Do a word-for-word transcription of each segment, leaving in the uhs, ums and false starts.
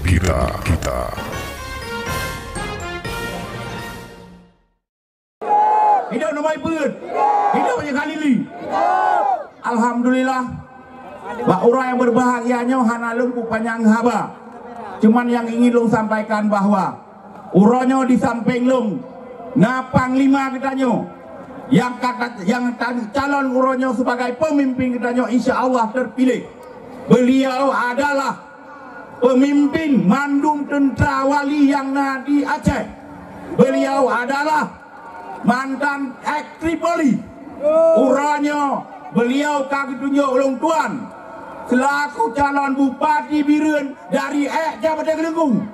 Kita, kita. Hidup Nabi Peuet. Hidup Raja Khalili. Alhamdulillah. Bak uroe nyang berbahagia nyoe hana lôn peupanyang haba. Cuman nyang ingin lôn sampaikan bahwa uroe nyoe di sampéng lôn na panglima geutanyoe nyang ka, nyang tan-, calon uroe nyoe sebagai pemimpin geutanyoe, insya Allah terpilih. Beliau adalah pemimpin mandum tentara wali nyang na di Aceh. Beliau adalah mantan ex Tripoli. Uroe nyoe beliau ka geutunjok ulôn tuan selaku calon Bupati Bireuen dari ék Jabatan Geulenggu.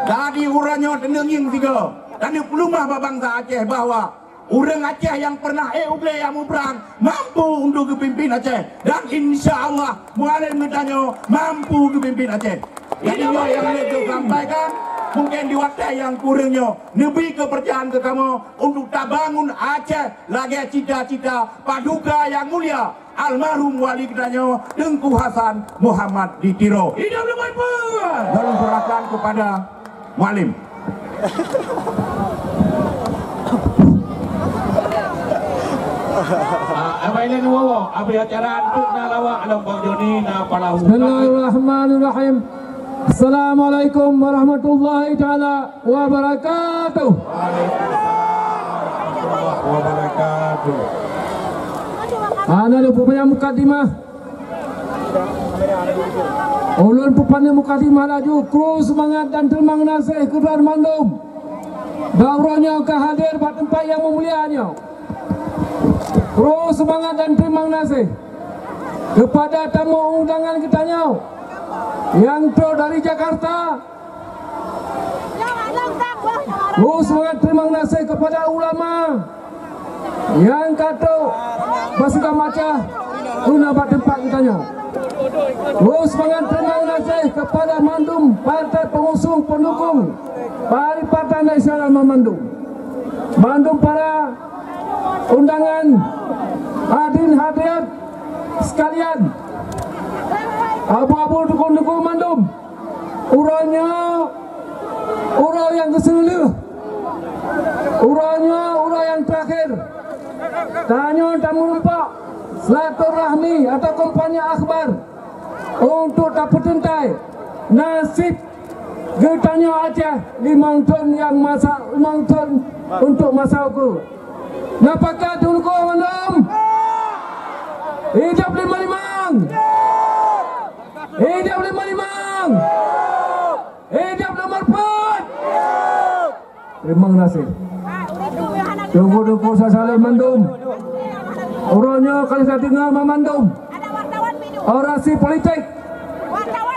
Jadi uroe nyoe teuneung ngieng sigoe dan peuleumah bak bansa Aceh bahwa ureuëng Aceh nyang pernah ék u glé nyang mubrang mampu untuk geupimpin Aceh. Dan insya Allah Mualem geutanyoe mampu geupimpin Aceh. Jadi nyoe nyang lôn sampaikan, mungkin di watée nyang kureueng nyoe, neubri keupeurcayaan keu kamoe untuk tabangun Aceh lagée cita-cita Paduka Yang Mulia almarhum wali geutanyoe Teungku Hasan Muhammad di Tiro. Hidup Teungku Hasan! Lalu serahkan kepada Mualem. Ah, abang Ilan Wowo, abang acara untuk na lawak lom Bang Joni na palahu. Bismillahirrahmanirrahim. Assalamualaikum warahmatullahi taala wabarakatuh. Waalaikumsalam warahmatullahi wabarakatuh. Hana lôn peupanyang mukadimah. Ulôn peupanyang mukadimah laju, kru seumangat dan teurimong gaséh keu droe mandum. Bak uroe nyoe ka hadir bak teumpat nyang meumulia nyoe. Kru seumangat dan teurimong gaséh keupada tamu undangan geutanyoe nyang trok dari Jakarta. Kru seumangat teurimong gaséh keupada ulama nyang ka trok beusigoe macah guna bak teumpat geutanyoe. Kru seumangat teurimong gaséh keupada mandum partai peungusung peundukung Partai Nasional mandum. Mandum para undangan, hadirin hadirat sekalian, abu-abu dukun-dukun mandum. Uroe nyoe uroe nyang geuseuleuleuh. Uroe nyoe uroe nyang teurakhir. Tanyoe tameureumpok silaturahmi atau kampanye akhbar untuk tapeuteuntée nasib geutanyoe Aceh limong thon nyang masa, limong thon untuk masa ukeue. Na pakat ulôn mandum? Hidup lima limong! Hidup lima limong! Hidup nomor empat! Terima kasih. Tunggu-tunggu sasaran mandum. Uroe nyoe kalau saya dengar mandum orasi politik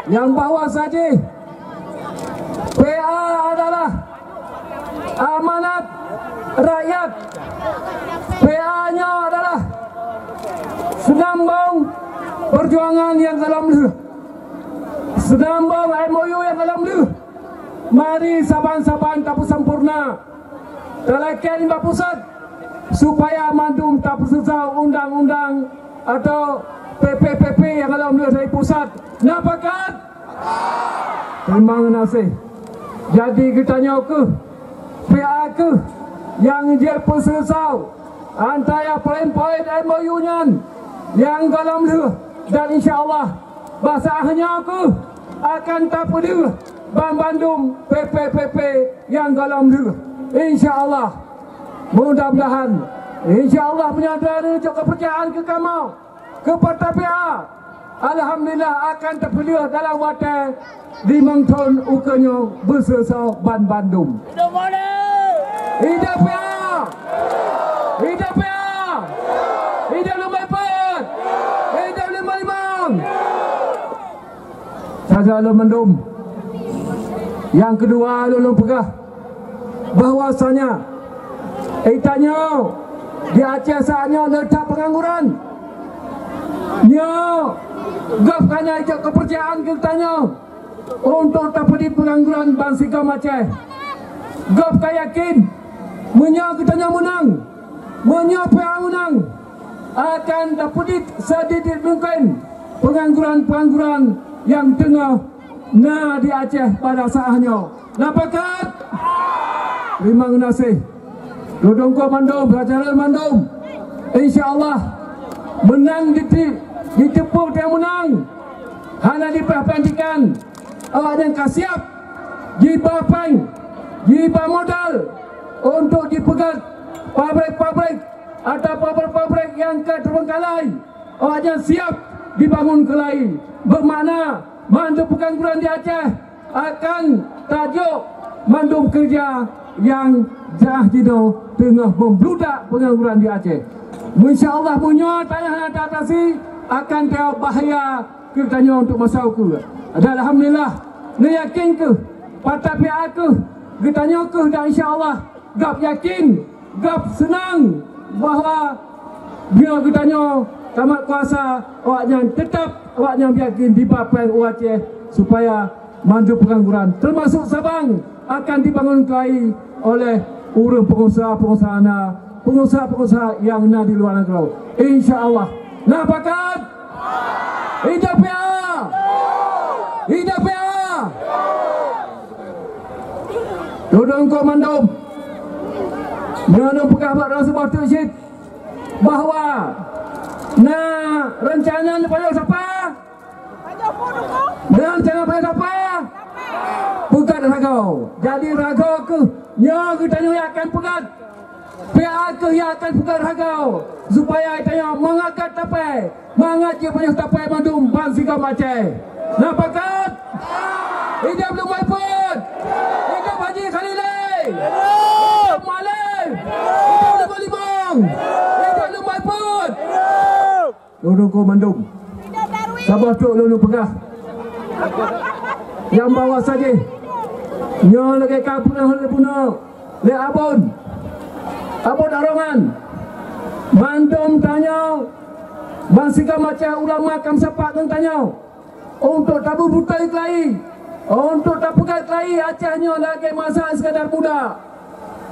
yang bahwa saja P A adalah amanat rakyat. P A nyoe adalah seunambong perjuangan nyang gohlom lheueh. Seunambong M O U nyang gohlom lheueh. Mari saban-saban tapeusampoereuna, talakée nibak pusat, supaya mandum tapeuseusau undang-undang atau P P P P nyang gohlom lheueh dari pusat. Na pakat? Terima kasih. Jadi geutanyoe keuh, P A keuh nyang jeuet peuseusau antara poin-poin M O U nyan nyang gohlom lheueh, dan insya Allah bak saát nyoe keuh akan tapeudeuh banmandum P P P P nyang gohlom lheueh. Insya Allah, mudah-mudahan, insya Allah meunyoe droeneuh jok keupeurcayaan keu kamoe, keu partai P A, alhamdulillah akan tapeudeuh dalam watée limong thon ukeue nyoe beuseusau banmandum. Hidup P A! Hidup P A! Hidup Lumbai Peuet! Hidup Lima Limong! Saja lôn mandum. Nyang keudua lôn, lôn peugah bahwasanya geutanyoe di Aceh saát nyoe le that peungangguran. Nyoe gob ka na jok keupeurcayaan keu geutanyoe untuk tapeudit peungangguran bansigom Aceh. Gob ka yakin, meunyoe geutanyoe meunang, meunyoe P A meunang, akan tapeudit seudikit mungken peungangguran-peungangguran nyang teungoh na di Aceh pada saat nyoe. Na pakat? Terima kasih. Dudungko mandum, raja mandum. Insya Allah, menang di, di teupeu teuh menang. Hana diperhatikan. Awaknyan ka siap jiba péng, jiba modal untuk jipeugét pabrik-pabrik atau pabrik-pabrik nyang ka terbengkalai. Awaknyan siap dibangun keulai. Bermakna, mandum pengangguran di Aceh akan tajok mandum kerja nyang jah jinoe teungoh membludak pengangguran di Aceh. Insya Allah, meunyoe tanyoe hana taatasi, akan tajok bahaya keu geutanyoe untuk masa ukeue. Dan alhamdulillah, neuyakin keuh, patah pihak keuh, geutanyoe keuh, dan insya Allah gab yakin, gab seunang bahwa bila geutanyoe tamat kuasa, awaknyan teutap awaknyan yakin diba péng u Aceh supaya mandum pengangguran, termasuk Sabang, akan dibangun keulai oleh ureuëng pengusaha-pengusaha na, pengusaha-pengusaha nyang na di luar nanggroe. Insya Allah. Na pakat? Hidup P A! Hidup P A! Dudungko mandum. Nyoe lôn peugah bak droe seuboh teuk cit bahwa na rencana neupajoh sapa? Na rencana pajoh sapa? Peugét Ragoe. Jadi Ragoe keuh nyoe geutanyoe akan peugét. P A keuh nyang akan peugét Ragoe, supaya tanyoe mangat gét tapèe, mangat jipajoh tapèe mandum bansigom Aceh. Na pakat? Hidup Lumboi Peuet! Hidup Haji Khalili! Hidup Malém! Hidup Lumboi Limong! Hidup Lumboi Peuet! Dudungko mandum. Saboh trok lôn peugah. Nyang bahwa saja. Nyoe lagèe ka peunoh lé bunoe lé Abon. Abon Arongan. Mandum tanyoe, bansigom Aceh ulama ka meusapat ngon tanyoe. Untuk tabeubutôi keulai, untuk tapeugét keulai Aceh nyoe lagèe masa sekadar muda.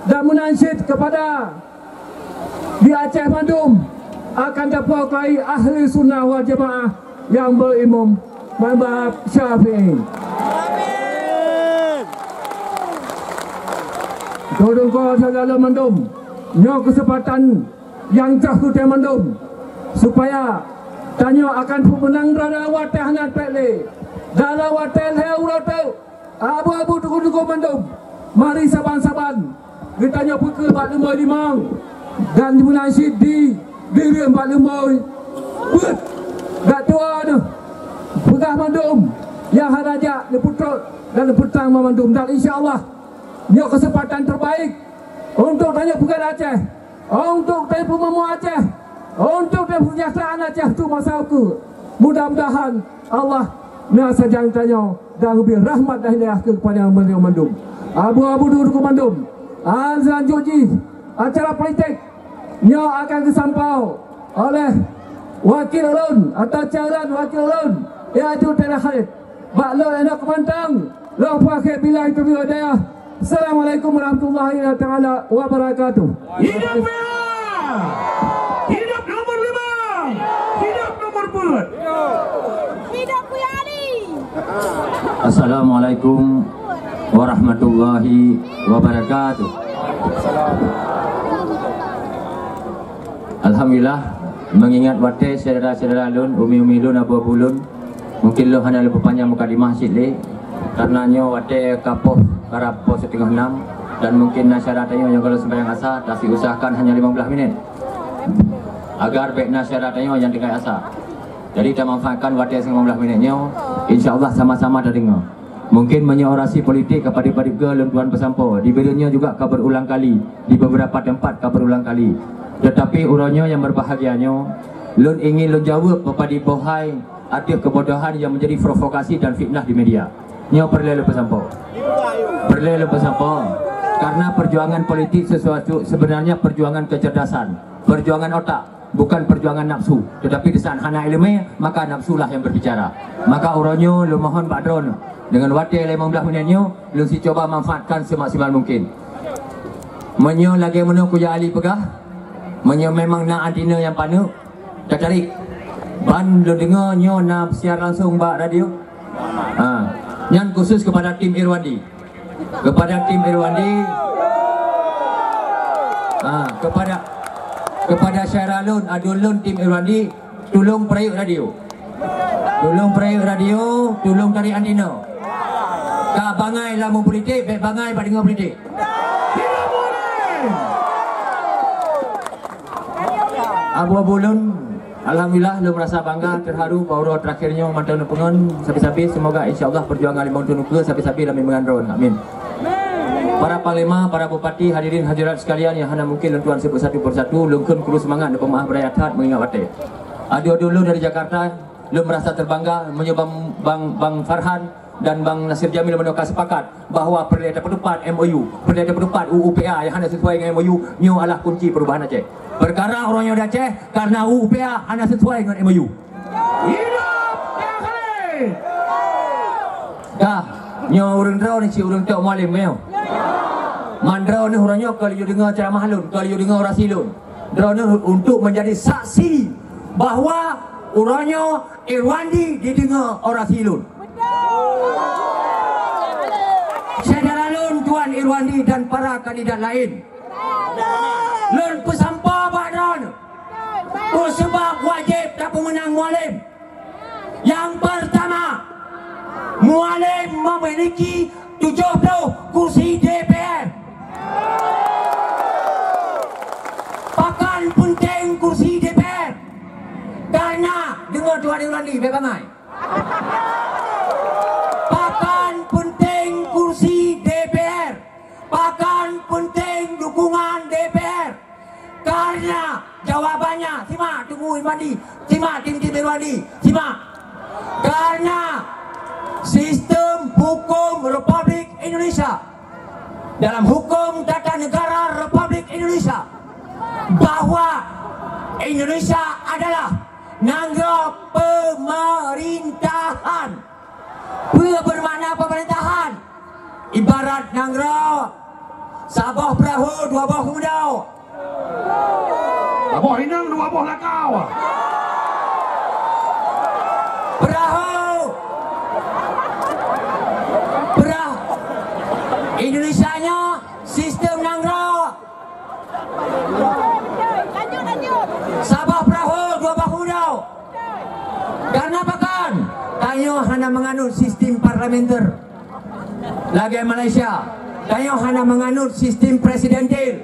Dan meunan cit keupada di Aceh mandum akan tapuwoe keulai ahli sunnah wal jamaah nyang beuimum mazhab Syafi'i. Amin. Dudungko syedara mandum, nyoe keuseumpatan nyang jroh keu geutanyoe mandum, supaya tanyoe akan peumeunang dalam watèe hana trép lé, dalam watèe lhèe uroe teuk. Abu-abu tuku-tuku mandum, mari saban-saban geutanyoe peukeue bak Lumboi Limong dan meunan cit di Bireuen bak Lumboi Peuet. Dak tuwoe neuh peugah mandum nyang hana jak neupeutrok dan neupeutang mandum, dan insya Allah nyoe keuseumpatan terbaik untuk tanyoe peugét Aceh. Untuk teupeumamua Aceh, untuk teupeuseujahteuraan Aceh tu masa ukeue. Mudah-mudahan Allah na sajan tanyoe dan geubri rahmat dan hidayah keu kepada mandum. Abu-abu duduk mandum. An selanjut jih acara politik nyoe akan geusampau oleh wakil ulôn atau calon wakil ulôn, iaitu Tera Khalid. Bak lôn Enoch Keumantong, lôn peuakhé billahi taufiq wal hidayah. Assalamualaikum warahmatullahi taala wabarakatuh. Hidup P A! Hidup nomor lima! Hidup nomor empat! Hidup P A Ali! Assalamualaikum warahmatullahi wabarakatuh. Alhamdulillah, mengingat watèe syedara-syedara lôn, umi-umi lôn, abu-abu lôn, mungkin lôn hana lôn peupanjang mukadimah cit lé, karena nyoe watèe ka poh karab poh siteungoh nam, dan mungkin na syedara tanyoe nyang goh lom seumbahyang Asa, tapi usahakan hanya lima belas minit, agar bèk na syedara tanyoe nyang tinggai Asa. Jadi, tamanfaatkan watèe lima belas minit nyoe, insya Allah sama-sama tadeungoe. Mungkin meunyoe orasi politik ka padub-padub goe lôn tuan peusampoe, di Bireuen nyoe juga ka berulang kali, di beberapa tempat ka berulang kali. Tetapi uroe nyoe nyang berbahagia nyoe, lôn ingin lôn jaweueb beupadi boh hai ateueh keubodohan nyang menjadi provokasi dan fitnah di media. Nyoe peureulèe lôn peusampoe. Peureulèe lôn peusampoe. Karena perjuangan politik sesuatu sebenarnya perjuangan kecerdasan, perjuangan otak. Bukan perjuangan nafsu, tetapi di saat hana ileumèe, maka nafsulah yang berbicara. Maka uroe nyoe lôn mohon bak droeneuh, deungon watèe lima belas minit nyoe, lôn seucoba manfaatkan semaksimal mungkin. Meunyoe lagèe meunoe Kuya Ali peugah, meunyoe memang na anteuna nyang paneuk, tatarék. Ban lôn deungoe nyoe na siar langsung bak radio. Ha. Nyan khusus kepada tim Irwandi. Kepada tim Irwandi. Ha, kepada, kepada syedara lôn, adoe lôn tim Irwandi, tulông peurayeuk radio. Tulông peurayeuk radio, tulông tarék antena. Ka bangai lam politik, bèk bangai bak deungoe politik. Abu-abu lôn, alhamdulillah, lôn merasa bangga, terharu, bahwa uroe terakhir nyoe mantong lôn peungon, sabe-sabe, semoga insya Allah perjuangan limong thôn ukeue sabe-sabe lam bimbingan droe. Amin. Para panglima, para bupati, hadirin hadirat sekalian yang hana mungkin lôn tuan sebut satu persatu, lôn kheun kuru seumangat dan peumaaf beuraya that meungingat watèe. Adoe-adoe lôn dari Jakarta, lôn merasa terbangga meunyoe Bang, Bang, Bang Farhan dan Bang Nasir Jamil meunoe ka sepakat bahwa peureulèe tapeutupat M O U, peureulèe tapeutupat U U P A nyang hana sesuai ngon M O U, nyoe adalah kunci perubahan Aceh. Peukara uroe nyoe di Aceh karena U U P A hana sesuai ngon M O U. Hidup P A K L! Dah, nyoe ureueng droeneuh cit ureueng tok Mualem nyoe. Man droeneuh uroe nyoe ka lheueh deungoe ceramah lôn, ka lheueh deungoe orasi lôn. Droeneuh untuk menjadi saksi bahwa uroe nyoe Irwandi dideungoe orasi lôn. Syedara lôn Tuan Irwandi dan para kandidat laén. Lôn peusampoe bak droeneuh, peue sabab wajéb tapeumeunang Mualem. Nyang peurtama, Mualem memiliki tujoh ploh kursi D P R. Pakon peunteng kursi D P R? Karena, deungoe Tuan Irwandi, bèk bangai. Pakon peunteng kursi D P R? Pakon peunteng dukungan D P R? Karena jawabannya, simak Teungku Irwandi, simak tim-tim Irwandi, simak. Karena sistem hukum Republik Indonesia, dalam hukum tata negara Republik Indonesia, bahwa Indonesia adalah nanggroe pemerintahan. Peue beumakna pemerintahan? Ibarat nanggroe, saboh peurahô, dua boh keumudok. Saboh inong, dua boh lakau. Peurahô. Peurah-, Indonesia nyoe sistem nanggroe. Saboh peurahô, dua boh keumudok. Karena pakon? Tanyoe hana meunganut sistem parlementer lagèe Malaysia. Tanyoe hana meunganut sistem presidensil.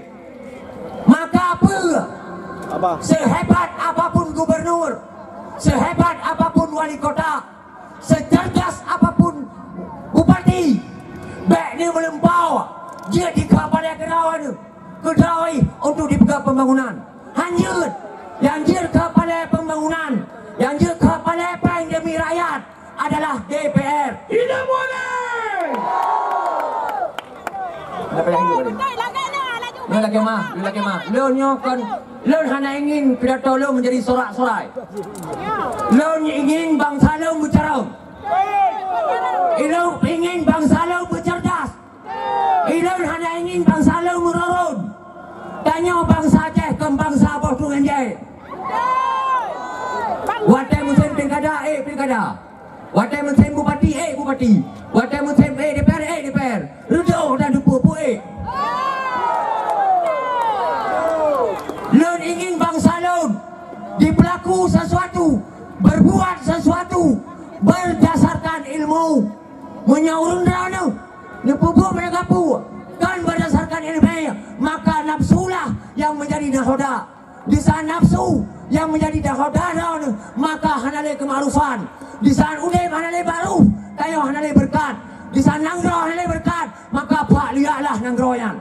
Maka peue? Sehebat apapun gubernur, sehebat apapun wali kota, secerdas apapun bupati, bèk neumeuleumpau jeuet dikeue palèe keudroe, keudroe untuk dipeugah pembangunan. Han jeuet, nyang jeuet keu palèe pembangunan, nyang jeuet keu palèe pèng demi rakyat adalah D P R. Hidup Mualem! Lôn lakèe meu'ah, lôn lakèe meu'ah. Lôn nyoe kon, lôn hana ingin pidato lôn menjadi sorak-sorai. Lôn ingin bansa lôn beucarông. Lôn ingin bansa lôn beucerdas. Ulôn hana ingin bansa lôn meururôn. Tanyoe bansa Aceh kon bansa boh trueng jai. Watèe musém pilkada, ék pilkada. Watèe musém bupati, ék bupati. Watèe musém ék D P R, ék D P R. Reudôh dan dupeue-peue ék. Lôn ingin bansa lôn jipeulaku sesuatu, berbuat sesuatu berdasarkan ilmu. Meunyoe ureueng droeneuh neupeubuet meunyoe ka peue kon berdasarkan ileumèe, maka nafsulah nyang meunjadi nahoda. Di saat nafsu nyang meunjadi nahoda droeneuh, maka hana lé keumakrufan. Di saat udép hana lé makruf, tanyoe hana lé beureukat. Di saat nanggroe hana lé beureukat, maka bak liaklah nanggroe nyan.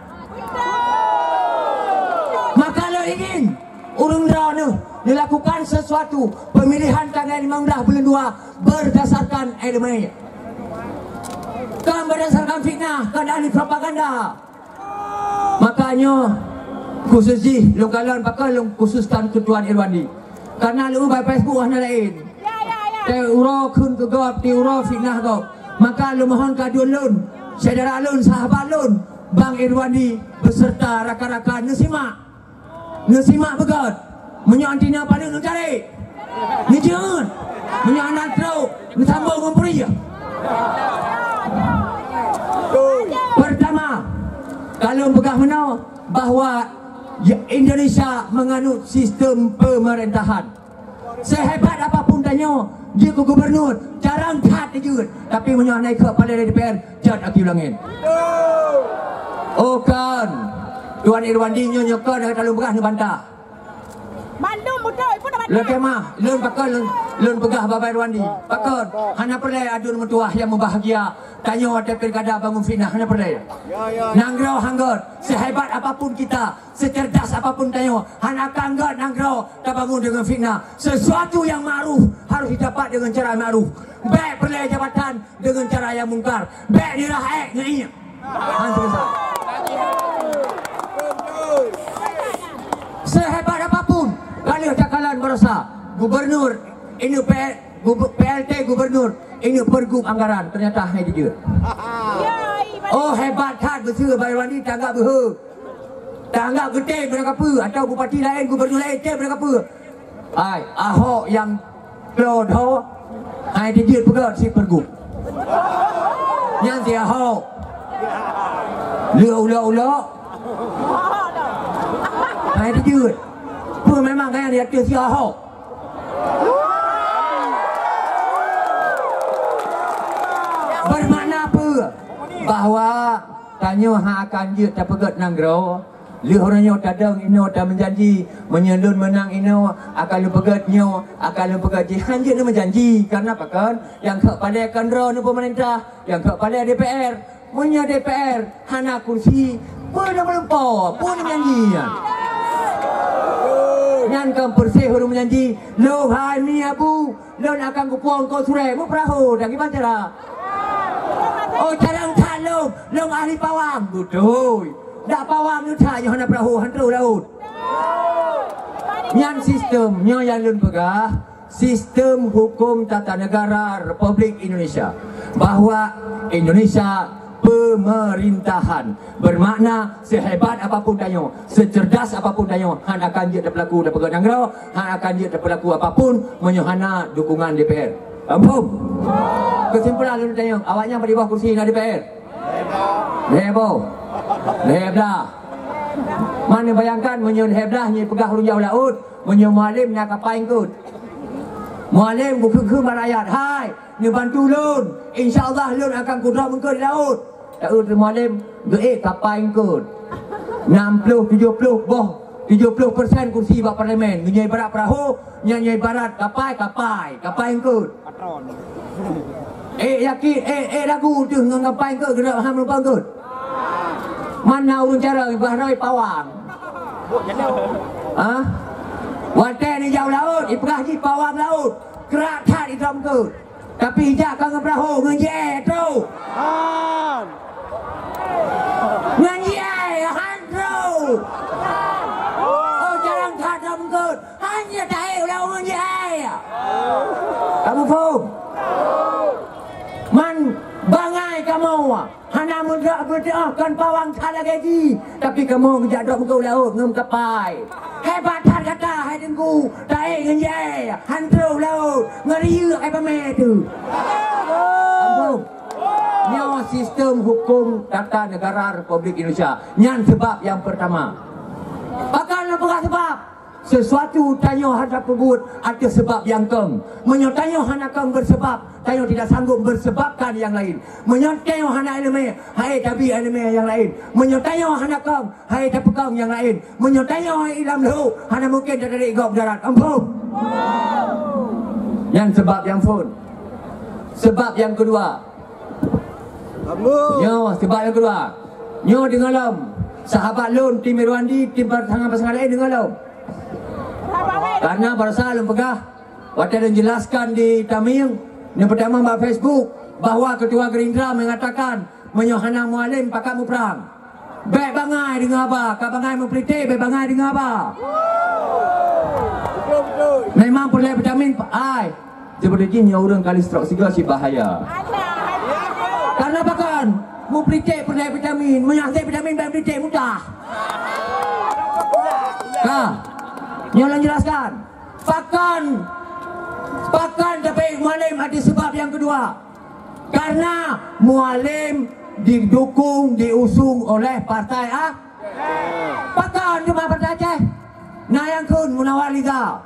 Maka lôn ingin ureueng droeneuh neulakukan sesuatu pemilihan tanggai limong blah buleuen dua berdasarkan ileumèe. Kon berdasarkan fitnah, kon ahli propaganda. Maka nyoe khusus jih lôn kalon, pakon lôn khususkan keu Tuan Irwandi. Karena lôn bak Facebook hana laén. Tiep uroe kheun keu gob, tiep uroe fitnah gob. Maka lôn mohon keu adoe lôn, syedara lôn, sahabat lôn, Bang Irwandi beserta rakan-rakan neusimak. Neusimak beugöt. Meunyoe anti na paneuk neutarek. Neujeuet. Meunyoe hana trok, neusambông ngon peurih. Ka lôn peugah meunoe bahwa Indonesia menganut sistem pemerintahan. Sehebat apapun tanyoe, jeuet keu gubernur, carang that jeuet. Tapi meunyoe hana ikot palai dari D P R, jat aki ulang ngen. Oh kan, Tuan Irwandi nyoe, nyoe kan, ka lôn peugah neubantah. Mandum beutôi, pun dah mati. Lôn kemah, lôn pakon, lôn, lôn peugah bak Irwandi. Pakon, hana peureulée aduen meutuwah nyang meubahagia. Tanyoe watée pilkada bangun fitnah, hana peureulée. Nanggroe han gét, sehebat apapun kita, secerdas apapun tanyoe, hana akan gét nanggroe tabangun deungon fitnah. Sesuatu yang ma'ruf harus didapat dengan cara ma'ruf. Bék peureulée jabatan dengan cara yang mungkar. Bék nirah ék ngon iék. Han selesai. Sehebat apapun, ka lheueh takalon baroesa, gubernur, ini P-, gub-, P L T gubernur, ini pergub anggaran, ternyata hai jujur. Oh, hebat that, beutôi, Bayrwandi tanggap beuhe. Tanggap geutem beuna kapeue, atau bupati laén, gubernur laén, tem beuna kapeue. Hai, Ahok nyang kloe dho, hai dijeuet peugah si pergub. Nyan si Ahok. Lheueh ulok-ulok. Hai dijeuet. Peue memang kaya di ateueh si Ahok. Bermakna peue? Bahwa tanyoe hana akan jeuet tapeugét nanggroe. Lheueh uroe nyoe tadong inoe tameujanji, meunyoe lôn meunang inoe, akan lôn peugét nyoe, akan lôn peugét jih. Han jeuet neumeujanji, karna pakon? Nyang kheun palai kon droeneuh peumeurintah, nyang kheun palai D P R. Meunyoe D P R hana kursi, peue neumeuleumpo, peue neumeujanji nyan? Nyan kon peureséh ureuëng meujanji, lôn hai mi Abu, lôn akan kupuwoe keu surée, meupeurahô, dan kiban cara. Oh, carang that lôn, lôn ahli pawang, beutôi. Dak pawang nyoe that nyoe hana peurahô, han trôh laôt. Nyan sistem nyoe nyang lôn peugah, sistem hukum tata negara Republik Indonesia. Bahwa Indonesia pemerintahan. Bermakna, sehebat apapun tanyoe, secerdas apapun tanyoe, han akan jeuet tapeulaku, tapeugét nanggroe, han akan jeuet tapeulaku apapun, meunyoe hana dukungan D P R. Paham? Keusimpulan lôn tanyong, awaknyan bak di bawah kursi na D P R? Lhèe boh. Lhèe blah. Man neubayangkan meunyoe lhèe blah nyoe peugah ureueng jak u laôt, meunyoe Mualem na kapai eungkôt. Mualem geukheun-kheun bak rakyat, "Hai, neubantu lôn. Insya Allah lôn akan kudrob eungkôt di laôt." Taeu Mualem geuék kapai eungkôt. Nam ploh, tujoh ploh boh, tujoh ploh persen kursi bak parlemen. Meunyoe ibarat peurahô, nyan nyoe ibarat kapai, kapai, kapai eungkôt. Patron. Eh, yakin, eh, eh, lagu teuh ngon kapai eungkôt, geudok ham lupa eungkôt. Mana ureueng cara ibarat pawang? Ha? Watèe neujak u laôt, ipeugah jih pawang laôt. Krak that idrob eungkôt. Tapi ijak ka ngon peurahô ngon jih, trôh. Han. Ngon jih, han trôh. Oh, jarang that idrob eungkôt. Hanya taék u laôt ngon jih. Kamu phôm? Man bangai kamoe. Hana meudroe beuteuôh kon pawang that lagèe jih, tapi kamoe geujak drob eungkôt u laôt ngon kapai. Hebat that gata, hai Teungku, taék ngon jih, han trôh u laôt, ngon riyeuk hai pamè teuh. Ampôn. Nyoe sistem hukum tata negara Republik Indonesia. Nyan sebab nyang pertama. Pakon lôn peugah sebab? Sesuatu tanyoe hana peubuet ateueh sebab nyang kong. Meunyoe tanyoe hana kong beusebab, tanyoe tidak sanggup beusebabkan nyang laén. Meunyoe tanyoe hana iéleumé, hai tabi iéleumé nyang laén. Meunyoe tanyoe hana kong, hai tapeukong nyang laén. Meunyoe tanyoe i lam lhôk, hana mungken tatari gob darat. Ampôn. Nyan sebab nyang phôn. Sebab nyang keudua, Nyoe, sebab nyang keudua. Nyoe deungoe lom. Sahabat lôn, tim Irwandi, tim pasangan-pasangan laén deungoe lom. Karena baroesa lôn peugah, watèe lôn jelaskan di Tameng, nyang pertama bak Facebook, bahwa Ketua Gerindra mengatakan, meunyoe hana Mualem pakat muprang. Bèk bangai deungoe haba, ka bangai meupolitik, bèk bangai deungoe haba. Memang peureulèe vitamin, ai. Seperti jih nyoe ureueng kali stroke sigoe cit bahaya. Karena pakon? Meupolitik peureulèe vitamin, meunyoe hase vitamin bèk meupolitik mudah. Ka. Nyoe lôn jelaskan. Pakon? Pakon tapi Mualem ada sebab nyang keudua. Karena Mualem didukung, diusung oleh partai A. Pakon teuma partai Aceh? Na nyang kheun Munawar Liza.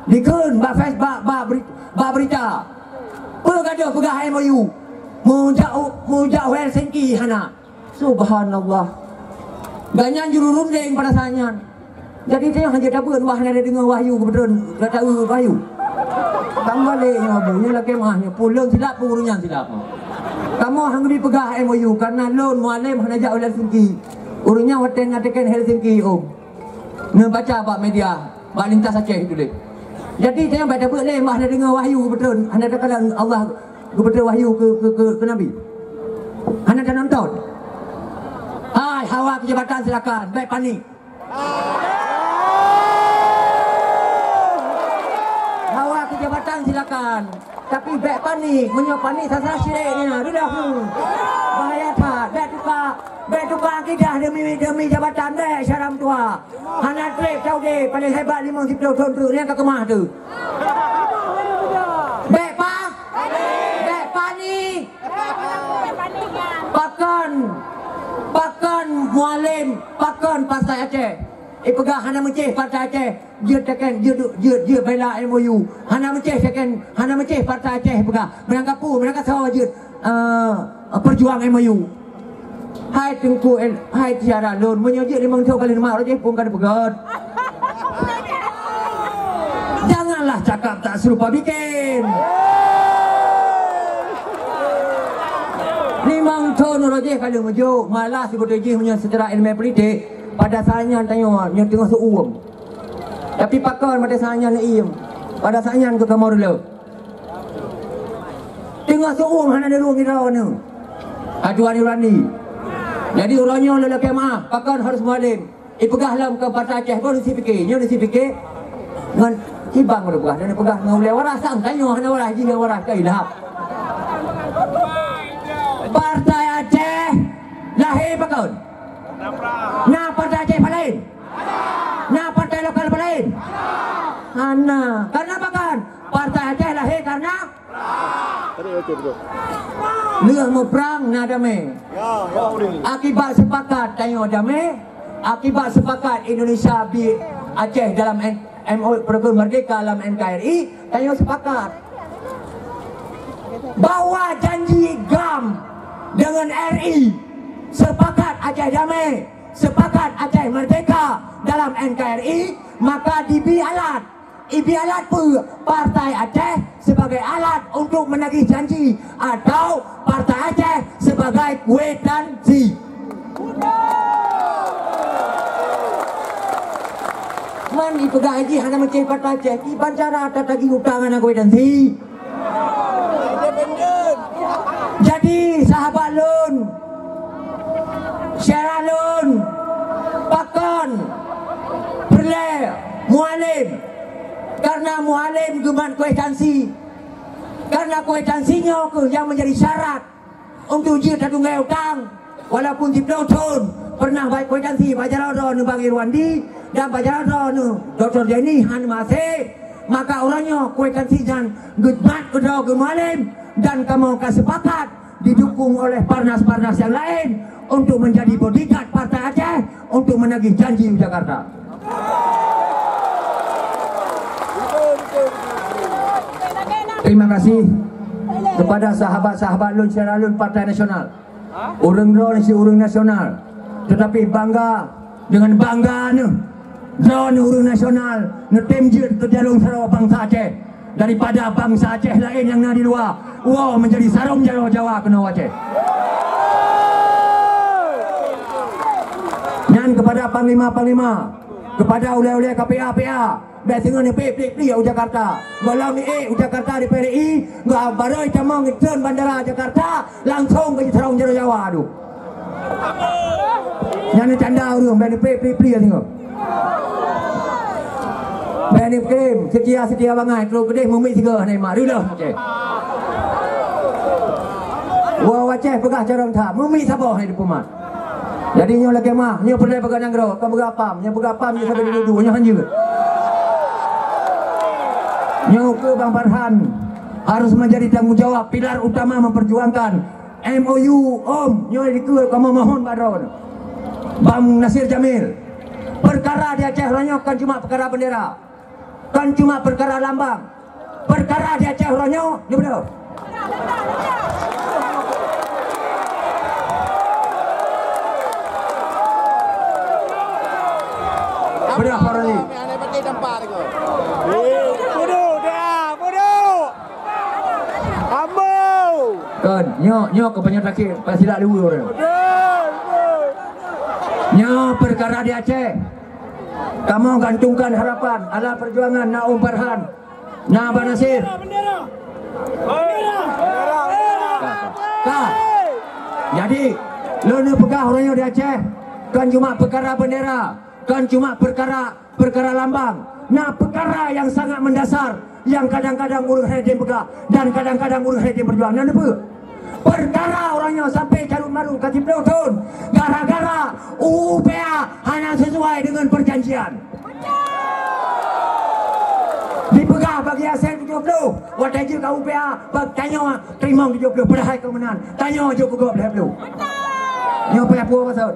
Dikheun bak Face, bak, bak beri-, bak berita. Peue gadôh peugah M O U? Meujak u-, meujak u Helsinki hana. Subhanallah. Gobnyan juru rundeng pada saat nyan. Jadi, tanyoe hana tabeuet wah, hana deungoe wahyu keubeuteun, gata eu wahyu. Tambah lé nyoe bu, nyoe lakée meuah nyoe, peue lôn silap, peue ureuëng nyan silap. Kamoe hana geupeugah M O U, karena lôn Mualem hana jak u Helsinki. Ureuëng nyan watée na teuken Helsinki, oh. Neubaca bak media, bak Lintas Aceh tuléh. Jadi, tanyoe bak tabeuet lé wah, hana deungoe wahyu keubeuteun, hana takalon Allah geubeuteun wahyu keu, keu, keu, keu Nabi. Hana tanonton. Hai, hawa keu jabatan silakan, bék panik. Hawa keu jabatan silakan, tapi bék panik. Meunyoe panik, sasa syirik nyan. Reudah, hmm. Bahaya that. Bék tuka, bék tuka akidah demi, demi jabatan, bék syara meutuha. Hana treb Saudi, paling hebat limong siplôh thon treuk nyan ka keumah teuh. Bék pa-, bék panik. Pakon, pakon Mualem, pakon Partai Aceh. Ipeugah hana meucéh Partai Aceh, jeuet teken, jeuet, jeuet, jeuet bela M O U. Hana meucéh teken, hana meucéh Partai Aceh peugah. Meunang ka peue, meunang ka soe jeuet, eh, perjuang M O U. Hai Teungku El-, hai syedara lôn, meunyoe jeuet limong thon kali nyoe, roh jih phon ka neupeugöt. Janganlah cakap tak serupa bikin. Limong thon roh jih ka lheueh meujok, malah sibeutôi jih meunyoe secara ilmiah politik, pada saat nyan tanyoe nyoe teungoh seuuem. Tapi pakon pada saat nyan neuiem? Pada saat nyan keu kamoe reuloh. Teungoh seuuem hana neureueng droeneuh. Aturan Irani. Jadi uroe nyoe lôn lakée meuah, pakon harus Mualem. Ipeugah lom keu Partai Aceh, baru si pike. Nyoe si pike. Ngon Ibang baru peugah, dan peugah ngon ulée waras sang, tanyoe hana waras, jih nyang waras ka ilham. Partai Aceh lahé pakon? Na Partai Aceh Paleng? Na partai lokal Paleng? Hana. Karena pakon? Partai Aceh lahé karena lheueh muprang na damé. Akibat sepakat tanyoe damé, akibat sepakat Indonesia bi Aceh dalam N-, M O, Pergub Merdeka dalam N K R I, tanyoe sepakat bahwa janji GAM dengan R I, sepakat Aceh damé, sepakat Aceh merdeka dalam N K R I, maka dibi alat. Ibi alat peue? Partai Aceh sebagai alat untuk menagih janji atau Partai Aceh sebagai kwitansi. Man ipeugah jih hana meucéh Partai Aceh, kiban cara tatagih utang hana kwitansi. Jadi, sahabat lôn, syedara lôn, pakon peureulée Mualem? Karena Mualem geumat kwitansi. Karena kwitansi nyoe kheueh nyang menjadi syarat untuk jeuet tatunggai utang, walaupun siplôh thon pernah ba-, kwitansi bak jaroe droeneuh Bang Irwandi dan bak jaroe droeneuh Doktor Zaini hana maséh, maka uroe nyoe kwitansi nyan geumat keudroe keu Mualem dan kamoe ka sepakat didukung oleh parnas-parnas nyang laén untuk menjadi bodyguard Partai Aceh untuk menagih janji u Jakarta. Terima kasih kepada sahabat-sahabat lôn syedara lôn Partai Nasional. Ureuëng droeneuh si ureuëng nasional, tetapi bangga, dengan bangga neuh droeneuh ureuëng nasional neutem jeuet keu jaroe saroe bansa Aceh. Daripada bansa Aceh laén nyang na di luwa, woe menjadi sarong jaroe Jawa keunoe Aceh. Nyan kepada panglima-panglima, kepada ulée-ulée K P A P A, bék singoh neupék plik-plik u Jakarta. Gohlom ék u Jakarta di P R I, nggak baroi tamong geutreun bandara Jakarta, langsong keu sarong jaroe Jawa tu. Nyan canda ureuëng, bék neupék plik-plik singoh. Bék neuklaim setia-setia bangai, trok keudeh mumiet sigoe hana imat, reuloh Aceh. Woe Aceh peugah carông that, mumiet saboh hai dipumat. Jadi nyoe lakée meuah, nyoe peureulée peugah nanggroe, kon peugah pam, nyoe peugah pam, nyoe sabe dudu-dudu, nyoe hanjeuet. Nyoe keu Bang Farhan harus menjadi tanggung jawab, pilar utama memperjuangkan M O U, om, nyoe dikeue kamoe mohon bak droeneuh. Bang Nasir Jamil, peukara di Aceh uroe nyoe kon cuma peukara bendera, kon cuma peukara lambang. Peukara di Aceh uroe nyoe, ni beudôh. Beudôh, Pak Roni. Bodoh dah, bodoh. Ambo. Kon, nyoe, nyoe keupeunyoe sakét, pasti lak luweue ureueng. Nyoe peukara di Aceh. Kamoe gantungkan harapan ala perjuangan na Om Farhan, na Abang Nasir. Ka, ka. Jadi, lôn peugah uroe nyoe di Aceh, kon cuma peukara bendera, kon cuma peukara peukara lambang, na peukara nyang sangat mendasar, nyang kadang-kadang ureueng hana jitem peugah dan kadang-kadang ureueng hana jitem peujuang. Na neupeu? Peukara uroe nyoe sampai carut marut ka siplôh thon, gara-gara U U P A hana sesuai dengan perjanjian. Dipeugah bagi asèe tujoh plôh, watèe jeuet ka U U P A, bak tanyoe teurimong tujoh plôh, padahai keu meunan, tanyoe jeuet peugot lhèe plôh. Nyoe payah peue maksud.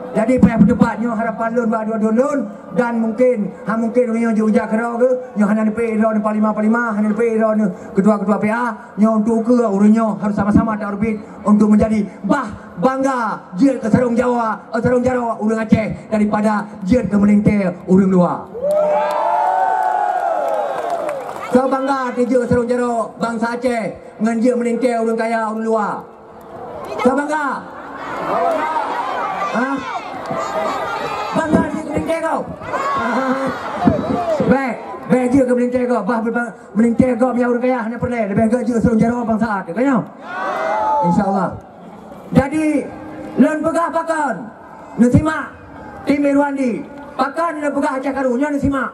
Jadi payah peuteupat nyoe harapan lôn bak droe-droe lôn. Dan mungkin, ha, mungkin ureueng nyoe jiujak keudroe geuh, nyoe hana neupeu droeneuh panglima-panglima, hana neupeu droeneuh ketua-ketua P A, nyoe untuk ukeue ureueng nyoe harus sama-sama taorbit untuk menjadi bah bangga jeuet keu sarong Jawa, eh, sarong jaroe ureueng Aceh daripada jeuet keu meulintèe ureueng luwa. Soe bangga teuh jeuet keu sarong jaroe bansa Aceh ngon jeuet meulintèe ureueng kaya ureueng luwa? Soe bangga? Hah? Bangga jeuet keu meulintèe gob? Bèk, bèk jeuet keu meulintèe gob. Bah, bah, meulintèe gob nyang ureueng kaya hana peureulèe, leubèh gèt jeuet sarong jaroe bansa Aceh, ka nyoe? Insya Allah. Jadi, lôn peugah pakon? Neusimak tim Irwandi. Pakon lôn peugah Aceh Karu? Nyoe neusimak.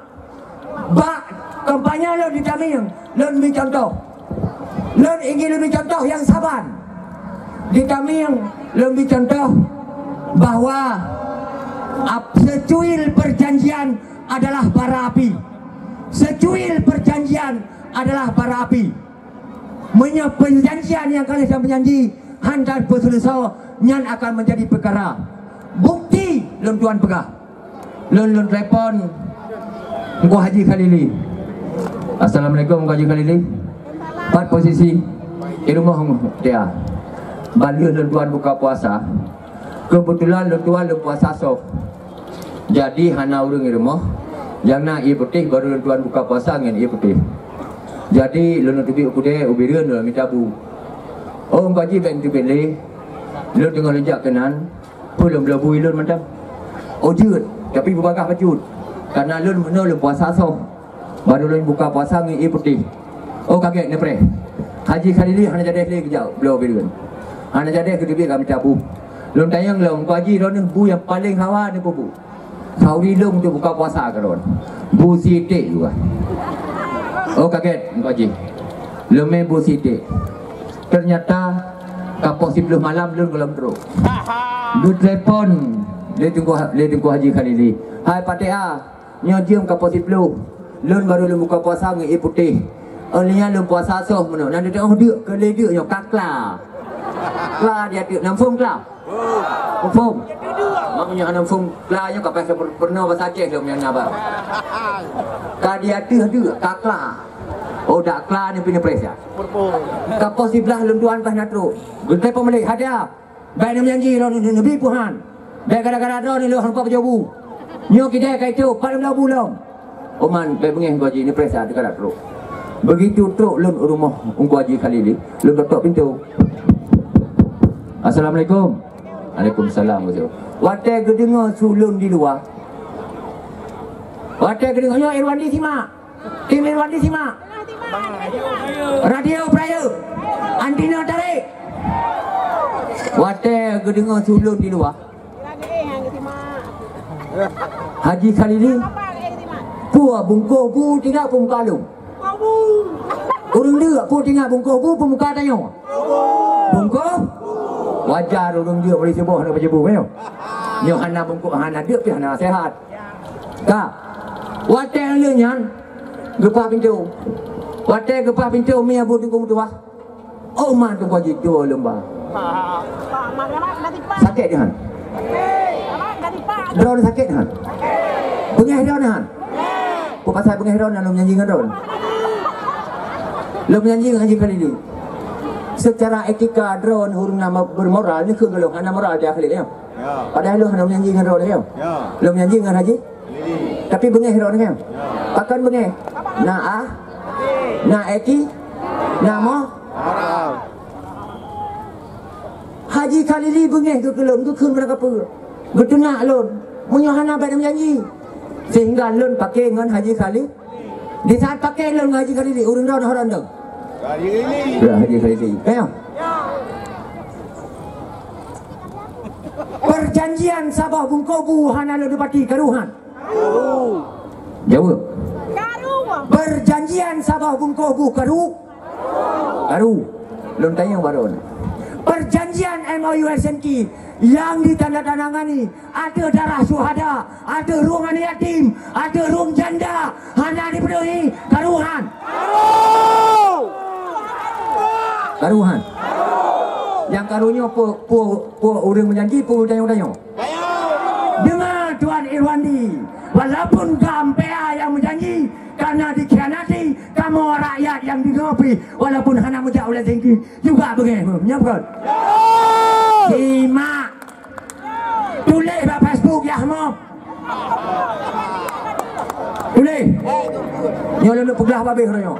Bak kampanye lôn di Tamieng, lôn bri contoh. Lôn ingin lôn bri contoh nyang saban. Di Tamieng, lôn bri contoh bahwa ap-, secuil perjanjian adalah bara api. Secuil perjanjian adalah bara api. Meunyoe peujanjian nyang ka lheueh tapeujanji hana tapeuseuleusoe, nyan akan menjadi peukara. Bukti lôn tuan peugah. Lôn, lôn telepon Teungku Haji Khalili. "Assalamualaikum, Teungku Haji Khalili. Pat posisi?" "Di rumoh, Teungku." "Ban lheueh lôn tuan buka puasa, keubeutulan lôn tuan lôn puasa soh. Jadi hana ureueng di rumoh, nyang na ié putéh, barô lôn tuan buka puasa ngon ié putéh. Jadi lôn teubiet u keudè, u Bireuen lôn mita bu." "Oh, Teungku Haji, bèk neuteubiet lé. Lôn teungoh lôn jak keunan, peue lôn bloe bu ilôn mantong." "Oh, jeuet, tapi beubagaih bacut. Karena lôn meunoe lôn puasa soh. Barô lôn buka puasa ngon ié putéh." Oh, ka gèt neupreh. Haji Khalili hana jadèh lé geujak bloe u Bireuen. Hana jadèh geuteubiet ka mita bu. Lôn tanyong lom, "Teungku Haji, droeneuh bu nyang paleng hawa neupeu bu?" "Sauri lôn untuk buka puasa," ka droen. "Bu siték juga." Oh, ka gèt, Teungku Haji. Lôn mè bu siték. Ternyata ka poh siplôh malam lôn gohlom trôk. Geutelepon lé Teungku, lé Teungku Haji Khalili. "Hai Pak T A, nyoe jeuem ka poh siplôh. Lôn barô lôn buka puasa ngon ié putéh. Oh, lheuh nyan lôn puasa soh meunoe. Nyan teungoh deuk, keu lheuh deuk nyoe ka kla." Kla di ateueh, na muphom kla? Muphom? Mak meunyoe hana muphom kla nyoe ka paih peurunoe basa Aceh lom nyang na ba. Ka di ateueh deuk, ka kla. Oh, dak kla nyoe pih neupreh siat. Ka poh siblaih lôn tuan paih na trôk. Geutelepon balik, "Hai T A, bèk neumeujanji droeneuh neubi peue han. Bèk gara-gara droeneuh lôn hana kuat pajoh bu. Nyoe keudè ka itôp, pat lôn bloe bu lom." "Oh man, bèk beungèh Teungku Haji, neupreh siat teuka dak trôk." Begitu trôk lôn u rumoh Teungku Haji Khalili, lôn tôk-tôk pintoe. "Assalamualaikum." "Waalaikumsalam." Watèe geudeungö su lôn di luwa, watèe geudeungö, "Nyoe Irwandi simak. Tim Irwandi simak. Radio Praya. Antina tarek." Watèe geudeungö su lôn di luwa, "Haji Khalili, peue bungkôh bu tinggai peumuka lôn? Ureueng deuk peue tinggai bungkôh bu peumuka tanyoe? Bungkôh?" Wajar ureueng deuk bri siboh hana pajoh bu, nyoe. Nyoe hana bungkôh, hana deuk pih hana naseuhat. Ka. Watèe lheuh nyan, geupaih pintoe. Watèe geupaih pintoe, mi Abu Teungku meutuah. Oh man, Teungku Haji, dua lôn ba. Sakét nyan. Droeneuh sakét nyan. Beungéh droeneuh nyan. Peue pasai beungéh droeneuh nyan lôn meujanji ngon droeneuh? Lôn meujanji ngon Haji Khalili. Secara etika droeneuh ureueng na bermoral, neukheun lôn hana moral di Khalili nyoe. Ya. Padahai lôn hana meujanji ngon droeneuh nyoe. Ya. Lôn meujanji ngon Haji. Khalili. Tapi beungéh droeneuh nyoe. Ya. Pakon beungéh? Na a, na eti, na mo. Moral. Haji Khalili beungéh keu lôn, geukheun meunan kapeue. Geuteunak lôn, meunyoe hana bèk meujanji. Sehingga lôn paké ngon Haji Khalili. Di saat paké lôn ngon Haji Khalili, ureueng droeneuh hana dong. Khalili. Ya, Haji Khalili. Ayo. Perjanjian saboh bungkôh bu hana lôn teupati, karu han? Jaweueb. Perjanjian saboh bungkôh bu karu? Karu. Lôn tanyong baroe nyoe. Perjanjian M O U Helsinki nyang ditandatangani ateueh darah syuhada, ateueh rueng aneuk yatim, ateueh rueng janda, hana dipenuhi, karu han? Karu han? Nyang karu nyoe peue, peue, peue ureueng meujanji, peue tanyong-tanyong? Deungoe Tuan Irwandi, walaupun GAM P A nyang meujanji, karena dikhianati, kamoe rakyat nyang dinoe pih, walaupun hana meujak u Helsinki, juga beungéh, nyo bukon? Simak. Tuléh bak Facebook yah mo. Tuléh. Nyoe lôn peugah babeh nyoe.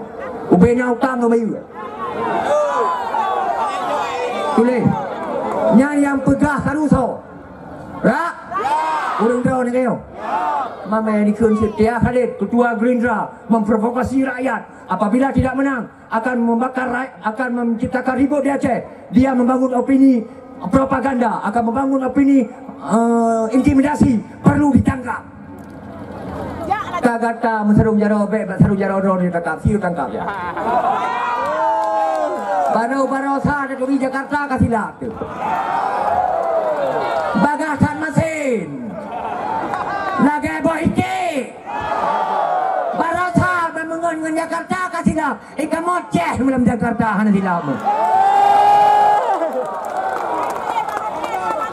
Ubena utang ngon bayeue. Tuléh. Nyan nyang peugah karu soe? Rak? Ureueng droeneuh nyoe. Mamai dikheun Setia Khalid, Ketua Gerindra, memprovokasi rakyat. Apabila tidak menang, akan membakar rai-, akan menciptakan ribut di Aceh. Dia membangun opini propaganda, akan membangun opini, eh, intimidasi, perlu ditangkap. Gata-gata meusarong jaroe, bèk bak sarong jaroe droe ditangkap, siu tangkap ya. Baroe-baroe sa taturi Jakarta ka silap tu. Bagaih that masin. Lagèe boh iték. Baroe sa ban meungon ngon Jakarta ka silap. Eh, kamoe ceh malam Jakarta hana silap.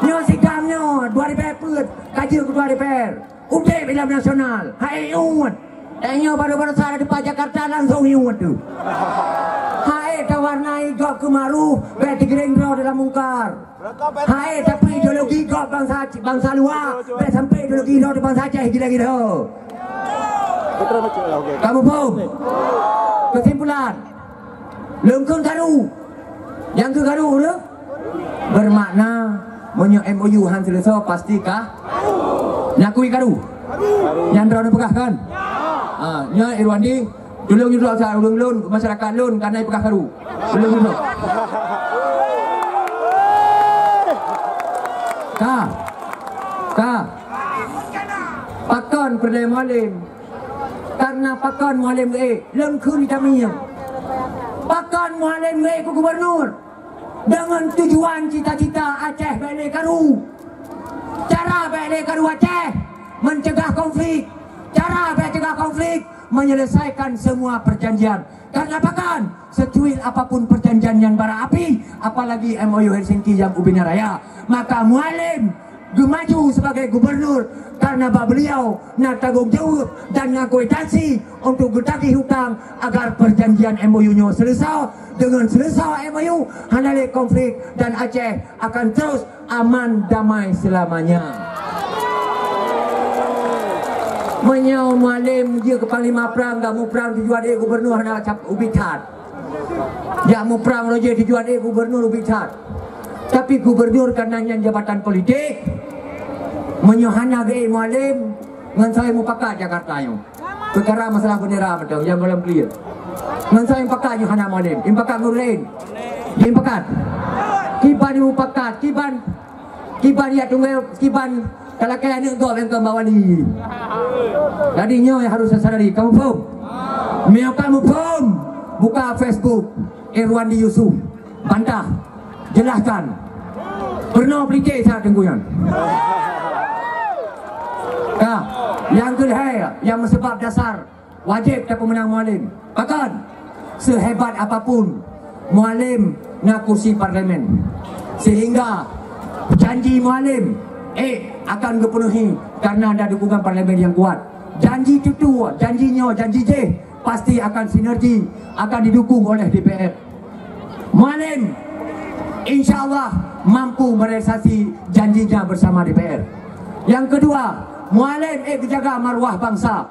Nyoe si GAM nyoe, dua D P R peuet, ka jeuet keu dua D P R. Udép ilam nasional, hai uet. Eh, nyoe baru-baru sa dipat Jakarta langsung uet tu. Hai tawarnai gob keu ma'ruf, bèk teugiring droe dalam mungkar. Hai, tapi ideologi gob bansa, bansa luwa, bèk sampai ideologi droe di bansa Aceh gila-gila. Kamu paham? Kesimpulan, lôn kheun karu. Nyang keu karu tu bermakna meunyoe M O U han seuleusoe pasti ka nakui karu. Nyang droeneuh peugah kan? Ha, nyoe Irwandi, tulông judok sa ureueng lôn, masyarakat lôn, kana peugah karu. Tulông judok. Ka. Ka. Pakon peureulèe Mualem? Karena pakon Mualem geuék, lôn kheun di Tamiang. Pakon Mualem geuék keu gubernur? Dengan tujuan cita-cita Aceh bèk lé karu. Cara bèk lé karu Aceh, mencegah konflik. Cara bèk cegah konflik, menyelesaikan semua perjanjian. Karena pakon, secuil apapun perjanjian nyang bara api, apalagi M O U Helsinki nyang ubena raya, maka Mualem geumaju sebagai gubernur karena bak beliau na tanggong jaweueb dan na kuitansi untuk geutagih utang agar perjanjian M O U nyoe seuleusoe. Dengan seuleusoe M O U, hana lé konflik dan Aceh akan terus aman damai selamanya. Meunyoe Mualem jeuet keu panglima prang, gak muprang tujuan ék gubernur hana cap ubit that. Jak muprang roh jih tujuan ék gubernur ubit that. Tapi gubernur kana nyan jabatan politik. Meunyoe hana geuék Mualem, ngon soe mupakat Jakarta nyoe? Peukara masalah bendera mantong nyang gohlom clear. Ngon soe mupakat nyoe hana Mualem? Mupakat ngon ureueng laén? Mupakat. Kiban mupakat, kiban, kiban ya tunggai, kiban talakée aneuk gob nyang keu Mbak Wali. Jadi nyoe nyang harus tasadari, kamu phom? Meunyoe kamu phom, buka Facebook Irwandi Yusuf, bantah, jelaskan. Peurunoe peuliték sa teungku nyan. Ka, nyang keulhèe nyang meusabab dasar wajéb tapeumeunang Mualem. Pakon? Sehebat apapun Mualem na kursi parlemen, Sehingga janji Mualem, eh, akan geupenuhi karena ada dukungan parlemen yang kuat. Janji tutu, janji nyoe, janji jih pasti akan sinergi, akan didukung oleh D P R. Mualem, insya Allah, mampu merealisasi janjinya bersama D P R. Yang kedua, Mualem, eh, geujaga maruah bangsa.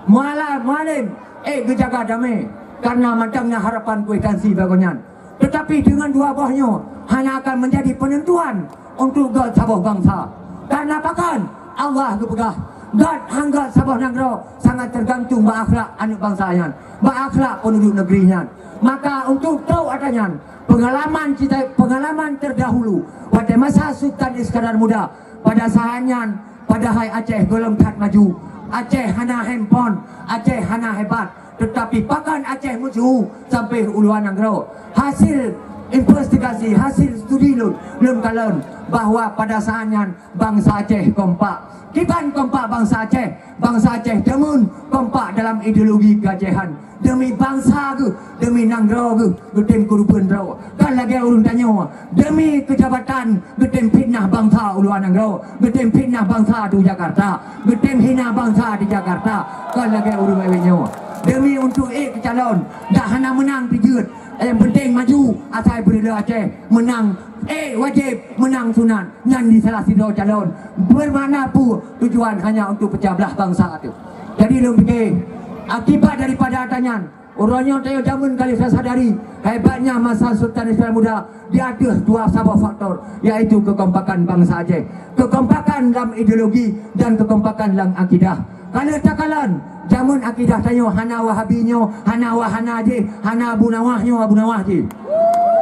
Muala-, Mualem, eh, geujaga damai. Karena mantong na harapan kwitansi bak gobnyan. Tetapi dengan dua boh nyoe hana akan menjadi penentuan untuk göt saboh bangsa. Karena pakon? Allah geupeugah, göt han göt saboh nanggroe sangat tergantung bak akhlak aneuk bangsa nyan, bak akhlak penduduk negeri nyan. Maka untuk trok ata nyan, pengalaman kita, pengalaman terdahulu pada masa Sultan Iskandar Muda, pada saat nyan, padahai Aceh gohlom that maju, Aceh hana handphone, Aceh hana hebat, tetapi pakon Aceh meusu sampai u luwa nanggroe. Hasil investigasi, hasil studi lôn, lôn kalon bahwa pada saat nyan bangsa Aceh kompak. Kiban kompak bangsa Aceh? Bangsa Aceh deungon kompak dalam ideologi keacehan. Demi bangsa geuh, demi nanggroe geuh, geutem keureubeuen droe. Kan lagée ureuëng tanyoe, demi keujabatan geutem fitnah bangsa u luwa nanggroe, geutem fitnah bangsa di Jakarta, geutem hina bangsa di Jakarta. Kan lagée ureuëng awai nyoe, demi untuk ék keu calon, dak hana meunang pih jeuet. Nyang penting maju, asai bri le Aceh meunang. Eh, wajéb meunang sunat. Nyan di salah sidroe calon. Bermakna peue? Tujuan hanya untuk pecah belah bangsa tu. Jadi lôn pike, akibat daripada ata nyan, uroe nyoe tanyoe jameun ka lheueh tasadari hebatnya masa Sultan Iskandar Muda di ateueh dua saboh faktor, yaitu kekompakan bangsa Aceh, kekompakan lam ideologi dan kekompakan lam akidah. Ka lheueh takalon, jameun akidah tanyoe hana Wahabi nyoe, hana Wahana jih, hana Abu Nawah nyoe, Abu Nawah jih.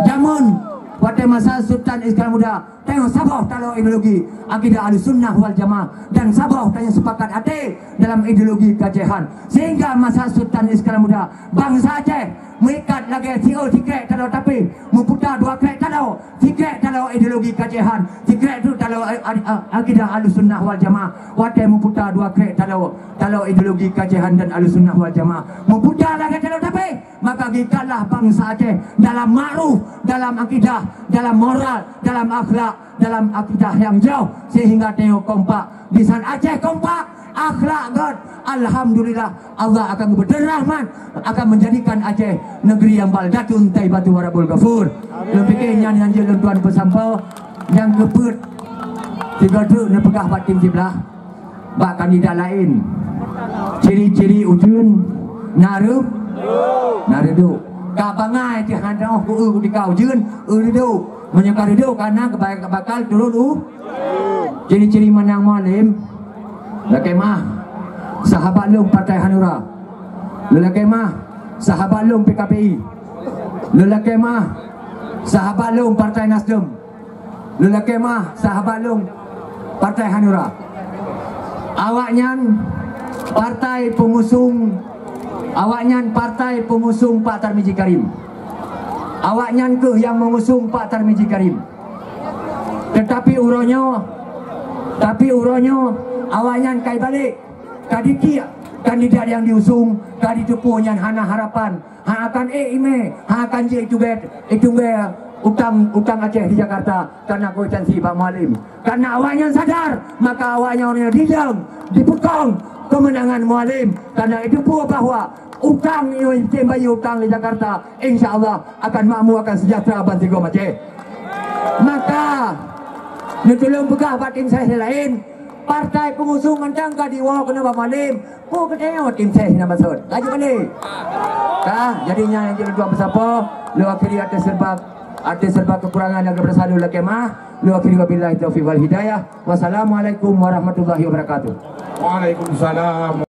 Jameun watée masa Sultan Iskandar Muda, tanyoe saboh taloe ideologi akidah Ahlussunnah wal Jamaah dan saboh tanyoe sepakat até dalam ideologi keacehan. Sehingga masa Sultan Iskandar Muda, bangsa Aceh meuikat lagée siôh sikrek taloe tapéh, meuputa dua krek taloe, sikrek taloe ideologi keacehan, sikrek tu taloe, eh, ad-, eh, akidah Ahlussunnah wal Jamaah. Watée meuputa dua krek taloe, taloe ideologi keacehan dan Ahlussunnah wal Jamaah, meuputa lagée taloe tapéh, maka geuikatlah bangsa Aceh dalam ma'ruf, dalam akidah, dalam moral, dalam akhlak, dalam akidah nyang jroh, sehingga tanyoe kompak. Di saat Aceh kompak, akhlak göt, alhamdulillah, Allah akan geubeuteun rahmat, akan menjadikan Aceh negeri yang baldatun thayyibatun wa rabbun ghafur. Lôn pike nyan nyang jeuet lôn tuan peusampoe. Nyang keupeuet, sigoe teuk neupeugah bak tim siblah, bak kandidat laén. Ciri-ciri ujeuen na reu-, na reudôk. Ka bangai teuh hana oh ku eu kutika ujeuen, eu reudôk. Meunyoe ka reudôk, ka na keuba-, bakal turun u. Ciri-ciri meunang Mualem, lakée meu'ah, sahabat lôn Partai Hanura. Lôn lakée meu'ah, sahabat lôn P K P I. Lôn lakée meu'ah, sahabat lôn Partai Nasdem. Lôn lakée meu'ah, sahabat lôn Partai Hanura. Awaknyan partai pengusung, awaknyan partai pengusung Pak Tarmizi Karim. Awaknyan keuh nyang mengusung Pak Tarmizi Karim. Tetapi uroe nyoe, tapi uroe nyoe, awaknyan kai balek, ka ditiek kandidat nyang diusung, ka jiteupeue nyan hana harapan, hana akan ék imé, hana akan jeuet itugée, itugée utang, utang Aceh di Jakarta, karena kwitansi bak Mualem. Karena awaknyan sadar, maka awaknyan nyoe dileng, dipeukong kemenangan Mualem, karena jiteupeue bahwa utang nyoe, tem bayeue utang di Jakarta, insya Allah akan makmu, akan sejahtera bansigom Aceh. Maka, neutulông peugah bak tim ses laén, partai pengusung mantong ka diwoe keunoe bak Mualem, peue keutanyoe tim ses nyang maksud? Laju balek. Ka, jadi nyan nyang jeuet lôn tuan peusampoe, lôn akhiri atas sebab, atas sebab kekurangan dan kebersalah lôn lakée meu'ah, lôn akhiri wabillahi taufiq wal hidayah. Wassalamualaikum warahmatullahi wabarakatuh. Waalaikumsalam.